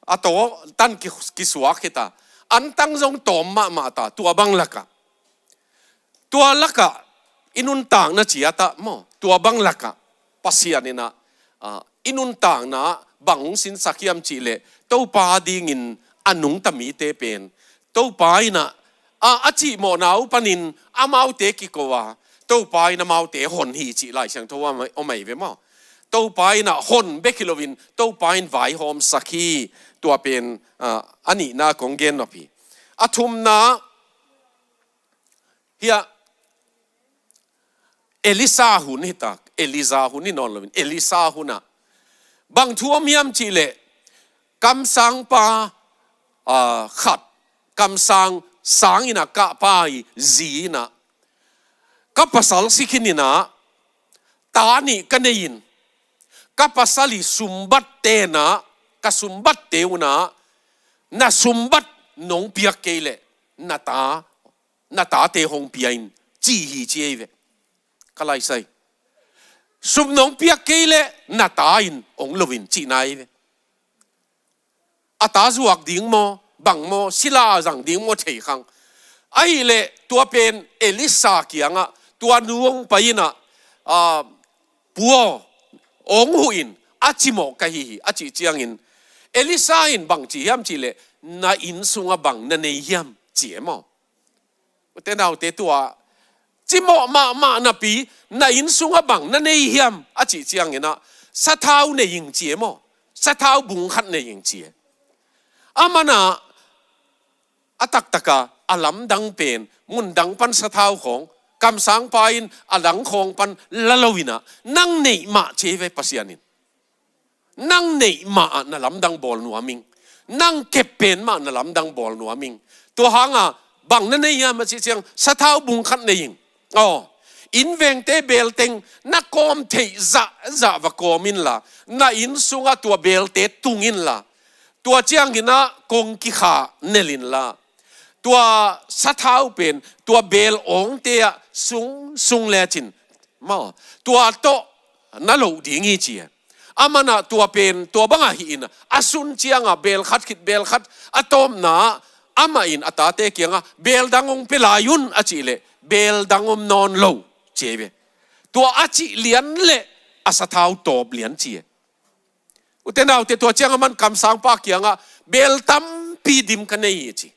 a tawk tan ki-, kisuak hi ta. Antang zong tawm mahmah ta, tua bang lakah. Tua lakah i nuntakna ciatah maw, tua bang lakah Pasian inah, a, i nuntakna bang hong sinsak hiam cih leh, Topa dingin a nungta mite pen Topa inah, a, a cihmawhna uh panin amaute kiko a, Topa in amaute hon hi cih Lai Siangtho ah om ahi ve maw. Topa inah hon bek hi loin Topa in vaihawmsak hi. Tua pen, a, a nihna kong gen nop hi. A thumna, hiah Elisa hun hi tak, Elisa hun hi nawn loin, Elisa hunah bang thu om hiam cih leh, kamsangpa, a, khat, kamsang sang inah kahpa i zi inah, ka pasal si khin inah, ta nih ka nei in, ka pasal i sumbat tenah, ka sumbatte unah, na sumbat nong piak kei leh na ta, na tate hong pia in, ci hi ci ei ve. Ka laisai. Sum nong piak kei leh na ta in hong lo in cihna ei ve. A ta zuak ding maw, bang maw, sila a zang ding maw thei khang. Ahih leh tua pen Elisa kiangah, tua nu hong pai inah, a, pu aw, hong huh in, a cimawh ka hi hi, a cih ciangin, Elisa in bang ci hiam cih leh, na inn sungah bang na nei hiam, ci e maw. Ute naute, tua cimawh mahmah napi, na inn sungah bang na nei hiam a cih cianginah, sathau nei ing ci e maw, sathau bung khat nei ing ci e. Amanah a taktaka a lamdang pen, mundang pan sathau khawng, kamsangpa in a dang khawng pan la lo inah, nang neih mah ci e ve Pasian in. Nang neih mah ah na lamdang bawl nuam ing. Nang kep pen mah na lamdang bawl nuam ing. Tua hanga bang na nei hiam a cih ciang, sathau bung khat nei ing. Aw, innvengte beelteng na kawm theih zahzah va kawm inla, na inn sungah tua beelte tung inla, tua cianginah kong kikha nel inla, tua sathau pen tua beel awngte ah sung, sung lecin, maw, tua tawh na loh ding hi ci e. Amanah tua pen tua bangah hi in, a sun ciangah beel khat khit beel khat a tawpna ah Amah in a tate kiangah, "Beldang hong pia lai un," a cih leh, "Beldang om nawn lo," ci hi ve. Tua a cih lian leh a sathau tawp lian ci hi. Ute naute, tua ciang aman kamsangpa kiangah, "Bel tampi dim ka nei hi," ci.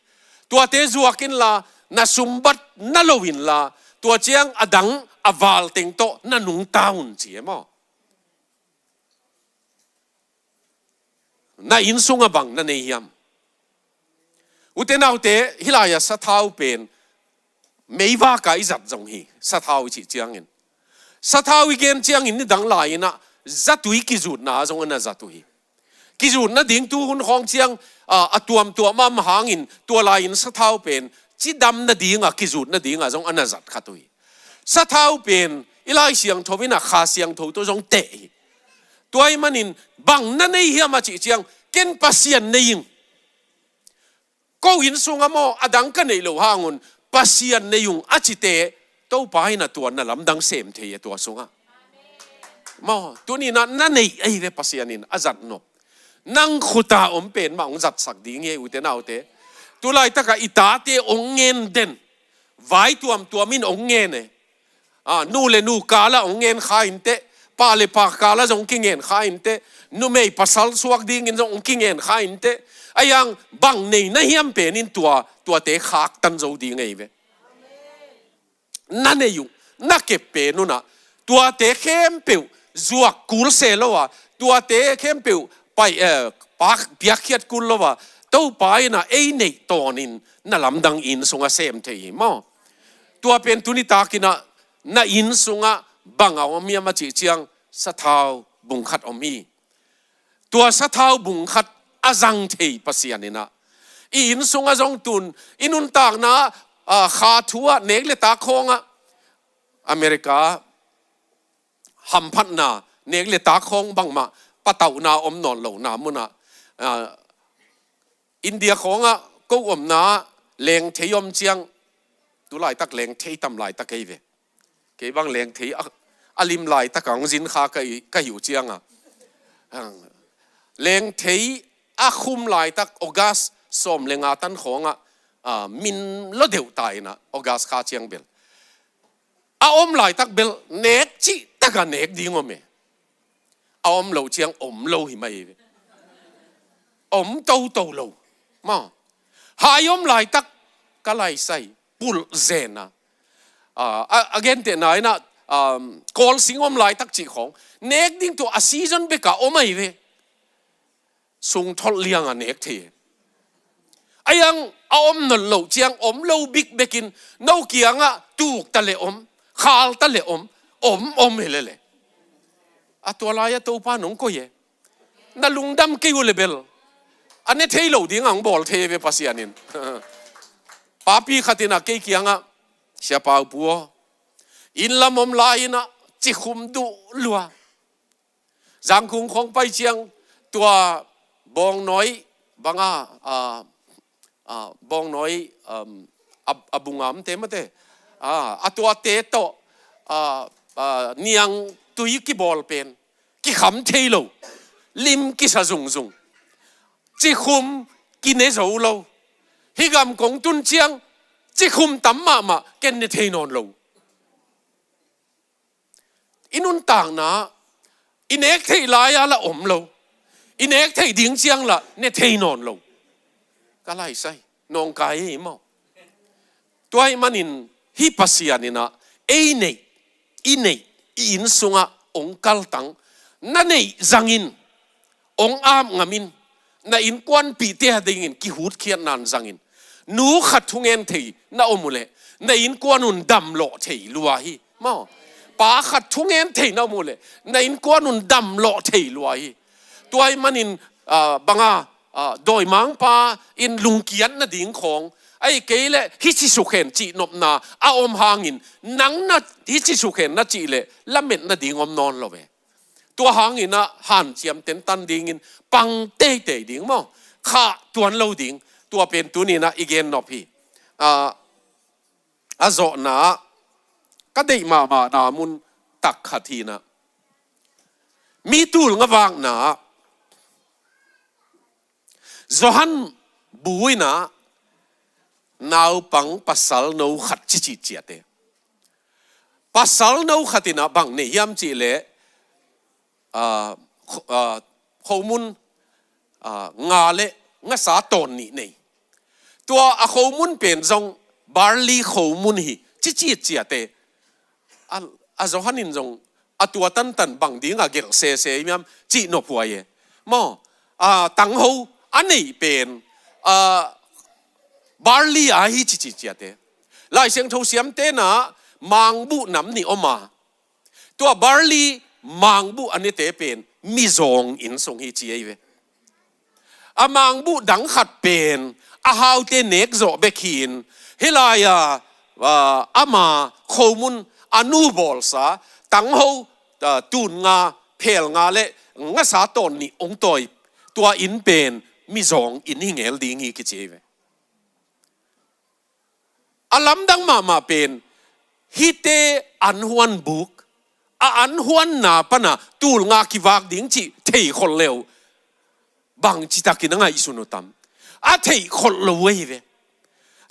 "Tuate zuak inla, na sumbat na lo inla, tua ciang a dang a val teng tawh na nungta un," ci hi maw. Na inn sungah bang na nei hiam? Ute naute, hih lai-ah sathau pen meivak-a i zat zong hi, sathau i cih ciangin. Sathau i gen ciangin nidang lai-in ah zatui kizutna zong a na zat uh hi. Kizutna ding tu hun khawng ciang, a, a tuamtuam mahmah hangin tua lai-in sathau pen cidam nadingah, kizut nadingah zong a na zat khat uh hi. Sathau pen i Lai Siangtho in ah Kha Siangtho tawh zong teh hi. Tua ahih manin bang na nei hiam a cih ciang, "Ken Pasian nei ing. Ko inn sungah maw, a dang ka neih loh hangun Pasian nei ung," a cite, Topa in ah tua na lamdang sem thei hi tua sungah. Maw, tuni-in ah na neih ahi ve, Pasian in a zat nop. Nang khut-a om pen mah hong zatsak ding hi, ute naute. Tu laitakah i tate hong ngen den. Vai tuamtuam in hong ngen e. A, nu le nu kal-ah hong ngen kha inteh, pa le pa kal-ah zong kingen kha inteh, numei pasal suak dingin zong hong kingen kha inteh. Ahi hang bang nei na hiam pen in tua, tuate khaktan zo ding ahi ve. Na neih uh, na kep pen un ah, tuate khempeuh zuak kul se lo a, tuate khempeuh pai, eh, pak, piakkhiat kul lo a, Topa in ah ei neih tawnin na lamdang inn sungah sem thei hi maw. Tua pen tuni takin ah na inn sungah bang a om hiam a cih ciang, sathau bung khat om hi. Tua sathau bung khat a zang thei Pasian in ah, i inn sungah zong tun, i nuntakna, a, kha thu-ah, nek le tak khawngah, America hamphatna, nek le tak khawng bangmah patauhna om nawn lohna munah, a, India khawngah ko omna lengthei om ciang, tu laitak lengthei tam laitak ahi ve. Kei bang lengthei a, a lim laitak a hong zin kha ka hi, ka hi uh ciangah, lengthei a khum laitak August sawm le nga tan khawngah, a, min lo deuh ta in ah, August kha ciang bel. A om laitak bel nek cihtakah nek ding om e. A om loh ciang om lo hi mah hi ve. Om toto lo. Maw. Hai om laitak ka laisai pulh zen a. A, a, a gentehna in ah, um, kawlsing om laitak cih khawng, nek ding tua a season bekah om ahi ve. Sungtholh liangah nek thei. Ahi hang a om nawn loh ciang om lo bikbekin no kiangah tuk ta le om, khal ta le om, om, om hi lele. A tua lai-ah Topa nong koih e. Na lungdam kei uh le bel, a ne thei lo ding a hong bawl thei ve Pasian in. Papi khat in ah kei kiangah, "Sia Pau Pu aw, inn lam om lai-in ah cikhum duh lua. Zangkung khawng pai ciang tua bawngnawi banga, a, a, bawngnawi, um, a, a bunga omte mate, a, a tuate tawh, a, a, niangtui kibawl pen kikham thei lo, lim kisa zungzung, cikhum kine zo lo. Hih gam kong tun ciang cikhum tam mahmah, ken ne thei nawn lo." I nuntakna, i nek theih lai-a lah om lo, i nek theih ding ciang lah ne thei nawn lo. Ka laisai, nawngkai hi maw. Tua ahih manin hih Pasian in ah ei neih, i neih, i inn sungah hong kaltang, na neih zangin, hong ap ngamin, na innkuanpihte a dingin kihutkhiatna zangin, nu khat thungen thei na om uhleh, na innkuan un damlawh thei lua hi. Maw, pa khat thungen thei na om uhleh, na innkuan un damlawh thei lua hi. Tua ahih manin, a, banga, a, dawimangpa in lungkiat nading khawng, ahih kei leh hici sukhen cihnopna a om hangin, nang na hici sukhen na cih leh lamet nading om nawn lo ve. Tua hangin ah hanciam tentan dingin pang teitei ding maw, khah tuan lo ding. Tua pen tuni-in ah i gen nop hi. A, a zawhna ah ka deih mahmahna mun tak khat hi-in ah, mi tul nga vakna ah Johan bu in ah naupang pasal no khat ci ci ciate. Pasal no khat in ah bang nei hiam cih leh, ah, kho-, ah, khomun, ah, nga le ngasa tawn nih nei. Tua a khomun pen zong barley khomun hi ci ci ciate. A, a Johan in zong a tua tantan bang ding a gelh sese hiam cih nophuai e. Maw, a, tangho a neih pen, a, barley a hi ci ci ciate. Lai Siangtho siamte na mangbuh nam nih om a, tua barley mangbuh a nete pen mizawng inn sung hi ci ei ve. A mangbuh dang khat pen a haute nek zawh bek hi-in, hih lai-a, a, ama khomun a nu bawlsa tangho, a, tun nga, phel nga le ngasa tawn nih ong tawi, tua inn pen mizawng inn hi ngel ding hi kici ei ve. A lamdang mahmah pen hihte an huan buk, a an huanna pana tul nga kivak ding cih theikhol leu bangci takin a ngaihsun uh tam? A theikhol lo uh ahi ve.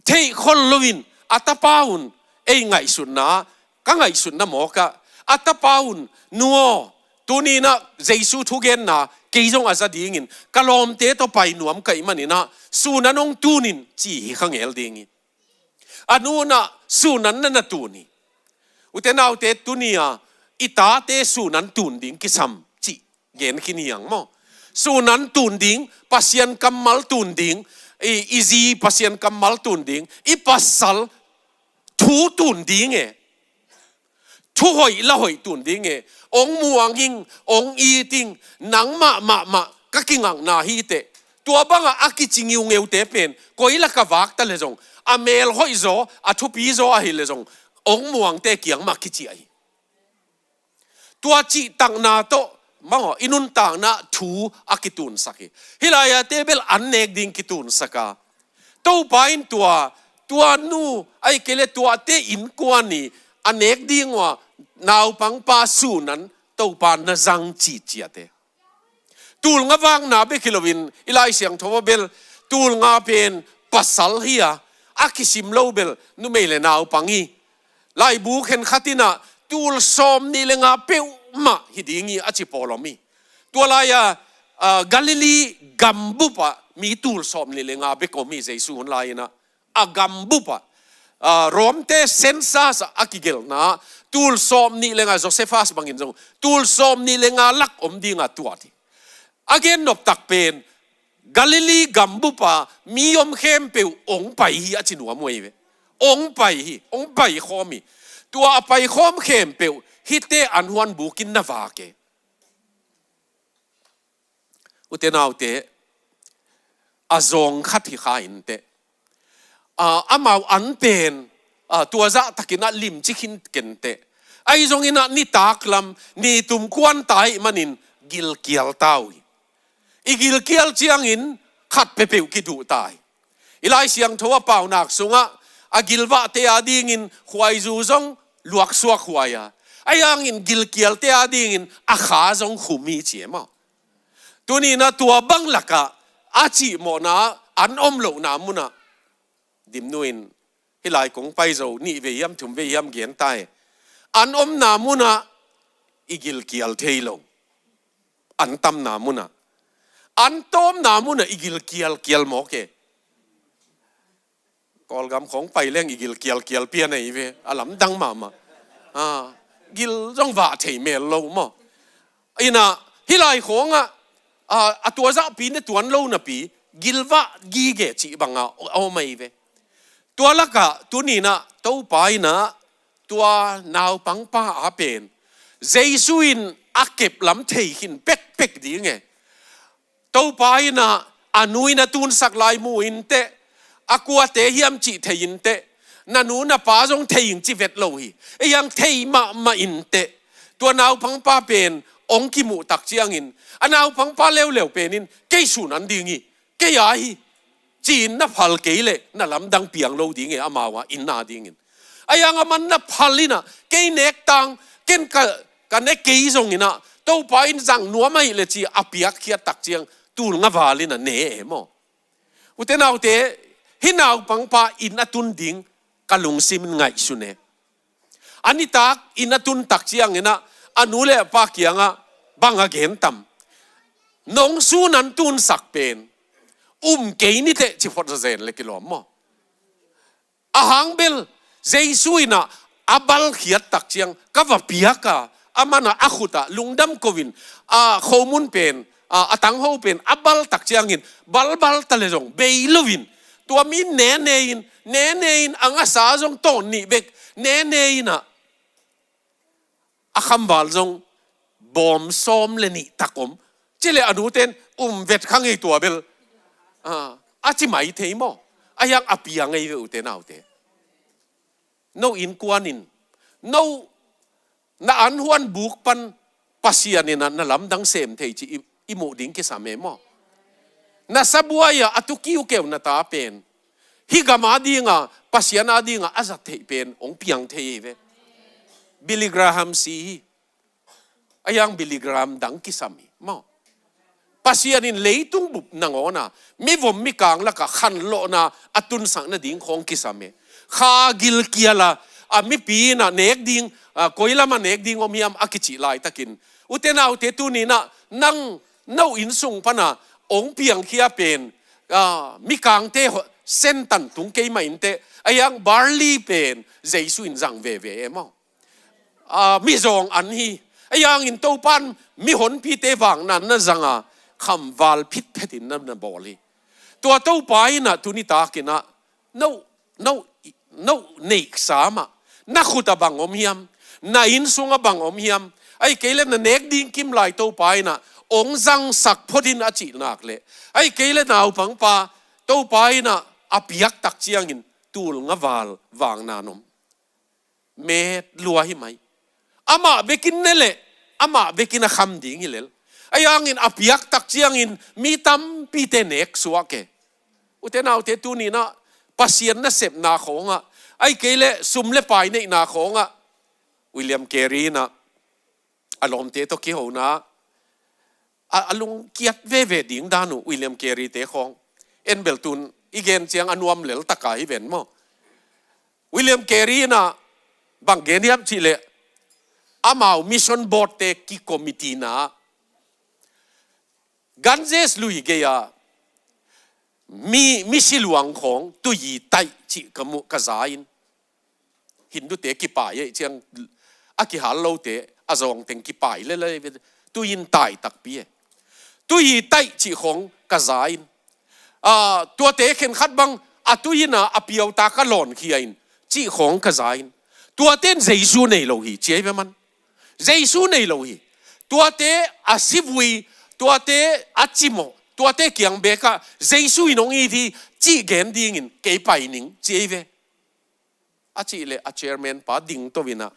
Theikhol loin a tapa un ei ngaihsutna, ka ngaihsutna mawkah a tapa un, nu aw, tuni-in ah Jesu thugenna kei zong a za dingin ka lawmte tawh pai nuam ka hih manin ah sun an hong tun in ci hi kha ngel ding hi. A nu in ah sun an na na tun hi. Ute naute, tuni-a i tate sun an tun ding kisam cih gen khin hi hang maw. Sun an tun ding, Pasian kammal tun ding, i, i zi Pasian kammal tun ding, i pasal thu tun ding e. Thu hoih la hoih tun ding e. Ong muang ing, ong it ing, nangmah mahmah ka kingakna hi teh. Tua bangah a kici ngiungeute pen koi laka vak ta le zong, a mel hoih zaw, a thupi zaw ahi le zong, ong muangte kiang mah kici ahi. Tua cihtakna tawh, maw, i nuntakna thu a kitunsak hi. Hih lai-a te bel an nek ding kitunsak a, Topa in tua, tua nu, ahih kei leh tuate innkuan i a nek ding uh a naupangpa sun an Topa na zang ci ciate. Tul nga vakna bek hi loin i Lai Siangtho ah bel tul nga pen pasal hi a, a kisim lo bel numei le naupang hi. Laibu khenkhat in ah tul sawm nih le nga peuhmah hi ding hi a ci pawl om hi. Tua lai-a, a, Galilee gambup ah mi tul sawm nih le nga bek om hi Jesu hun lai-in ah. A gambup ah, a, Rom-te census ah a kigelhna tul sawm nih le nga, Josephus bangin zong tul sawm nih le nga lak om ding a tuat hi. A gen noptak pen Galilee gambup ah mi om khempeuh ong pai hi a ci nuam uh ahi ve. Ong pai hi, ong paikhawm hi. Tua a paikhawm khempeuh hihte an huan bukin na vak e. Ute naute, a zawng khat hi kha inteh. A, amau an pen, a, tua zahtakin ah limci khin kei inteh. Ahi zongin ah nitak lam, nitum kuan ta ahih manin gilkial ta uh hi. I gilkial ciangin khat peuhpeuh kiduh ta hi. I Lai Siangtho a paunak sungah a gilvahte adingin khuaizu zong luaksuak huai a, ahi hangin gilkialte adingin a kha zong khum hi ci e maw. Tuni-in ah tua bang lakah a cihmawhna an om lohna munah, Dimnu in hih lai kong pai zo nih vei hiam thum vei hiam gen ta e. An omna munah i gilkial thei lo. An tamna munah, an tawmna munah i gilkial kial mawk e. Kawlgam khawng pai leng i gilkial kial pian ahi ve, a lamdang mahmah. A, gil zong vah thei mel lo maw. Inah hih lai khawngah, a, a tua zahpi ne tuan lo napi gilvah gige cih bangah a om ahi ve. Tua lakah tuni-in ah Topa in ah tua naupangpa a pen Jesu in a keplam thei khin pekpek ding e. Topa in ah a nu in a tunsak lai mu inteh, a kuate hiam cih thei inteh, na nu na pa zong thei ing ci vet lo hi. Ei ang thei mahmah inteh. Tua naupangpa pen ong kimuh tak ciangin a naupangpa leuleu pen in kei sun an ding hi, kei a hi, ci-in na phal kei leh na lamdang piang lo ding e, amau a inn adingin. Ahi hang aman na phal in ah kei nek tang, ken ka, ka ne kei zongin ah Topa in zang nuam ahih leh ci a piakkhiat tak ciang tul nga val in ah ne e maw. Ute naute, Hih naupangpa inn a tun ding ka lungsim in ngaihsun e. A nitak inn a tun tak ciangin ah a nu le a pa kiangah bang a gen tam? Nong sun an tunsak pen um kei ni teh ci phot zazen le kilawm maw? A hang bel Jesu in ah a balkhiat tak ciang ka va piak a, aman ah a khut ah lungdam ko in, a khomun pen, a, a tangho pen a bal tak ciangin balbal ta le zong bei loin, tua mi nene in, nene in, a ngasa zong tawn nih bek nene in ah, a khamval zong bawm sawm le nih tak om. Ci le a nute in um vet kha ngei tua bel, a, a ci mai thei maw? A hiang a piang ngei ve ute naute. No innkuan in, no na an huan buk pan Pasian in ah na lamdang sem thei ci i, i muh ding kisam e maw? Na sabuai ah a tu kiukeu na ta pen hih gam a dinga, Pasian a dinga a zat theih pen hong piang thei hi ve. Billy Graham si hi. A hiang Billy Graham dang kisam hi maw? Pasian in leitung bup nangawn a mivom mikang lakah khanlawhna a tunsak nading khawng kisam e. Kha gilkial a, a mipi in ah nek ding, a, koi lam a nek ding om hiam a kicih laitakin, ute naute, tuni in ah nang no inn sung pan a hong piangkhia pen, a, mikangte sentan tung kei mah inteh, a hiang barley pen Jesu in zang veve e maw? A, mizawng an hi. A hiangin Topa in mihonpite vangna na zang a, khamval phitphet in na, na bawl hi. Tua Topa in ah tuni takin ah no, no, no neihsa mah, na khut ah bang om hiam? Na inn sungah bang om hiam? Ahih kei le na nek ding kim lai Topa in ah hong zangsak phot in a cih nak leh, ahih kei le naupangpa Topa in ah a piak tak ciangin tul nga val vangna na om. Met lua hi mai. Amah bekin ne leh amah bekin a kham ding hi lel. A hiangin a piak tak ciangin mi tampite nek suak e. Ute naute, tuni in ah Pasian nasepna khawngah, ahih kei le sum le pai neihna khawngah, William Carey in ah a lawmte tawh kihona, a, a lungkiat veve ding dan uh, William Carey te khawng. En bel tun i gen ciang a nuam lel taka hi ven maw? William Carey in ah bang gen hiam cih leh, amau mission board te ki committee na Ganges lui gei a mi, misi luang khawng tuiyi taih cih ka muh ka za in, Hindute kipai ei ciang, a kihal lote a zawng teng kipai lel ei ve. Tuiyi taih takpi e. Tuiyi taih cih khawng ka za in, a, tuate khenkhat bang a tuiyi in a, a piauta ka lawnkhia in cih khawng ka za in, tuate in Jesu nei lo hi ci ei ve man. Jesu nei lo hi. Tuate a sivui, tuate a cimawh, tuate kiang bekah Jesu in hong it hi cih gen dingin kei pai ning ci ei ve. A cih leh a chairman pa ding to in ah,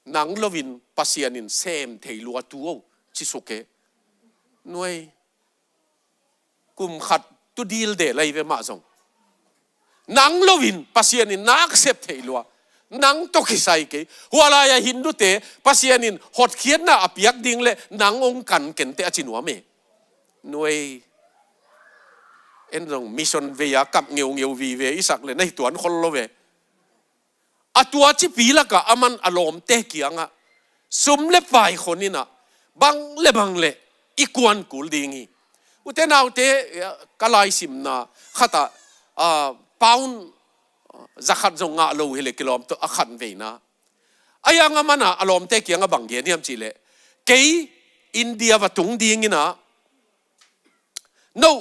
nang loin Pasian in sem thei lua tu o, ci suk e. Nuai. Kum khat tu dil de lai ve mah zong, nang loin Pasian in nak sep thei lua. Nang tawh kisai kei. Hua lai-ah Hindute Pasian in hotkhiatna a piak ding leh nang hong kan kenteh a ci nuam e. Nuai. En zong mission vei-a kap ngeungeu vive i sak leh na hi tuan khol lo ve. A tua cipi lakah aman a lawmte kiangah sum le pai khon in ah, bang le bang le i kuan kul ding hi. Ute naute, ka laisimna khatah, ah, pound, ah, zakhat zong ngah lo hi leh kilawm tawh a khan veina. A hiang aman ah a lawmte kiangah bang gen hiam cih leh, kei India va tung ding in ah, no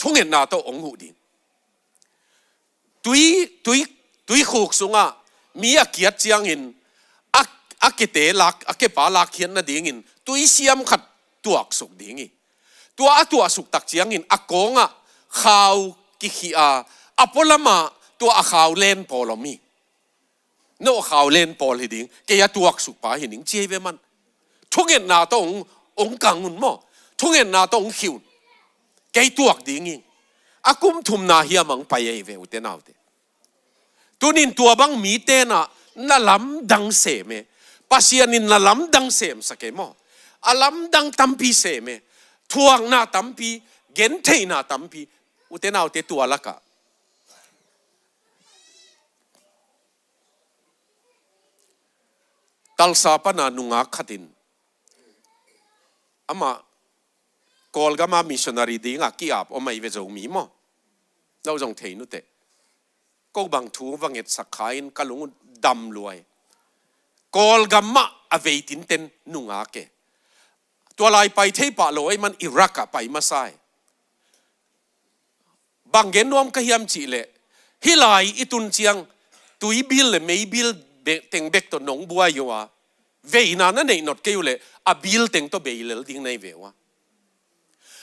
thungetna tawh hong huh ding. Tui, tui, tuikhuk sungah mi a kiat ciangin a, a kete lak, a kepa lakkhiat nadingin tuisiam khat tuaksuk ding hi. Tua a tuaksuk tak ciangin a kawngah khau kikhih a, a pualamah tua a khau len pawl om hi. No khau len pawl hi ding, kei a tuaksuk pa hi ning ci hi ve man. Thungetna tawh hong, hong kang un maw? Thungetna tawh hong khih un. Kei tuak ding hi. A kum thumna hiam hong pai ahi ve ute naute. Tunin tua bang mite in ah na lamdang sem e. Pasian in na lamdang semsak e maw? A lamdang tampi sem e. Thuakna tampi, gentheihna tampi, Ute naute, tua lakah Tulsa pana nungak khatin amah Kawlgama missionary dingah ki-ap om ahi ve, Zomi maw. No zong thei nuteh. Ko bang thu va ngetsak kha in ka lung uh dam lua hi. Kawlgam mah a vei tinten nungak e. Tua lai pai thei pah lo ahih man Iraq ah pai masa hi. Bang gen nuam ka hiam cih leh, hih lai i tun ciang tui bill le mei bill be-, teng bek tawh nong buai uh a, veina na neih nop kei uh leh a bill teng tawh bei lel ding na hi ve uh a.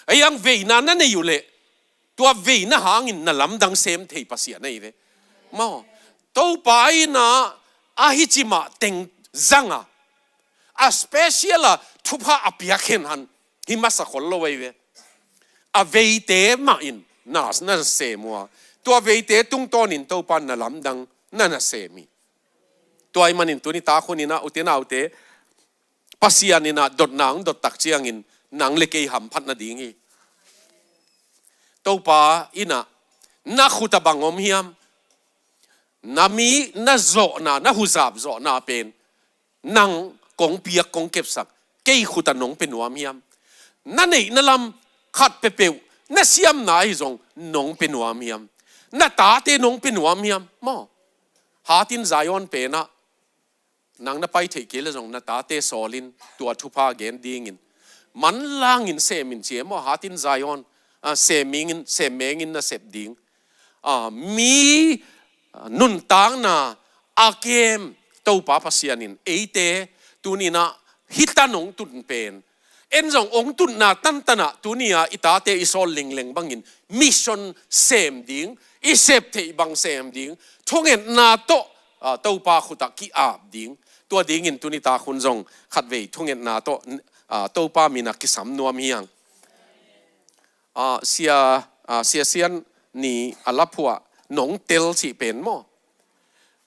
Ahi hang veina na neih uh leh tua veina hangin na lamdang sem thei Pasian na hi ve. Maw, Topa in a, a hih ci mah teng zang a, a special a thupha a piak hen han hi masa khol lo ahi ve. A veite mah in na, na sem uh a, tua veite tungtawnin Topa na lamdang na na sem hi. Tua ahih manin tuni tak hun in a, ute naute, Pasian in a dotna hong dot tak ciangin nang le kei hamphat nading hi. Topa in a, na khut ah bang om hiam? Na mi, na zawhna, na huzap zawhna pen nang kong piak, kong kepsak, kei khut ah nong pia nuam hiam? Na neihna lam khat peuhpeuh, na siamna ahi zong nong pia nuam hiam? Na tate nong pia nuam hiam? Maw, Heart in Zion pen ah nang na pai theih kei leh zong na tate sawl in tua thupha gen dingin, manlangin sem in ci e maw, Heart in Zion, ah, sem mengin, sem mengin na sep ding. Ah, mi, ah, nuntakna a kem Topa Pasian in eite tuni in a hih tan hong tun pen, en zong hong tunna tantan ah tuni a i tate i sawl lengleng bangin mission sem ding, i sep theih bang sem ding, thungetna tawh, ah, Topa khut ah ki-ap ding. Tua dingin tuni tak hun zong khatvei thungetna tawh, ah, Topa min ah kisam nuam hi hang. Ah, Sia, ah, Sia Sian Ni a lap uh ah nong tel cih pen maw,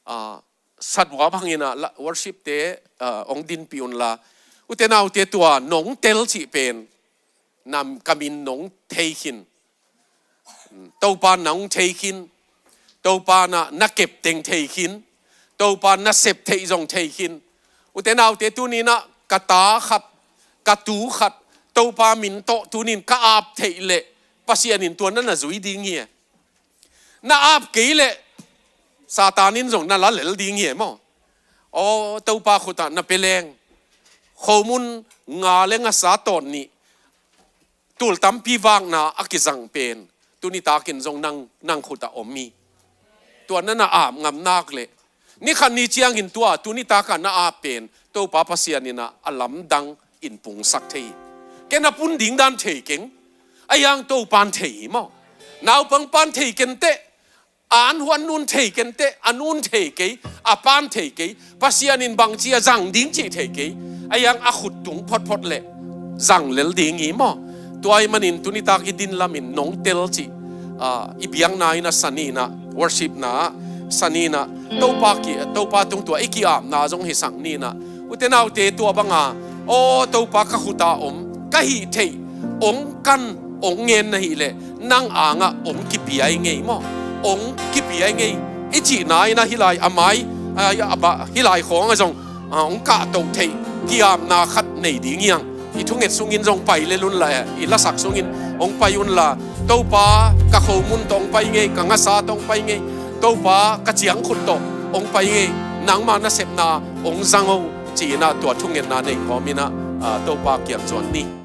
ah, satwa bangin a la, worship te, ah, hong dinpih un la. Ute naute, tua nong tel cih pen nam ka min nong thei khin. Topa nong thei khin. Topa na, na kep teng thei khin. Topa na sep theih zong thei khin. Ute naute, tuni in a ka ta khat, ka tu khat Topa min tawh tuni in ka ap theih leh Pasian in tua na na zui ding hi e. Na ap kei leh Satan in zong na la lel ding hi e maw. Aw, Topa khut ah na pia leng, khomun nga le ngasa tawn nih, tul tampi vakna a kizang pen tuni takin zong nang, nang khut ah om hi. Tua na na ap ngam nak leh, ni khat ni ciangin tua tuni tak ah na ap pen Topa Pasian in a, a lamdang in pungsak thei hi. Ken a pun ding dan thei keng, ahi hang Topan thei hi maw. Naupang pan thei ken teh, a an huan nun thei ken teh, a nun thei kei, a pan thei kei, Pasian in bangci a zang ding cih thei kei, ahi hang a khut tung photphot leh zang lel ding hi maw. Tua ahih manin tuni tak i din lamin nong tel cih, ah, i biakna in a sa ni in a, worship na ah sa ni in a, Topa ki, Topa tung tua i ki-apna zong hisak ni in a. Ute naute, tua banga, aw Topa, ka khut ah om, ka hih theih hong kan, hong ngen na hih leh nang angah hong kipia i ngei maw, hong kipia i ngei i cihna in a, hih lai a mai, ah, a ba, hih lai khawng ah zong, ah, hong kahtoh theih ki-apna khat nei ding hi hang. I thunget sungin zong pai lel un la, i lasak sungin hong pai un la, Topa, ka khomun tawh hong pai ngei, ka ngasa tawh hong pai ngei, Topa, ka ciangkhut tawh hong pai ngei, nangma nasepna hong zang o, ci in a, tua thungetna nei khawm in a, ah, Topa kiang zuan ni.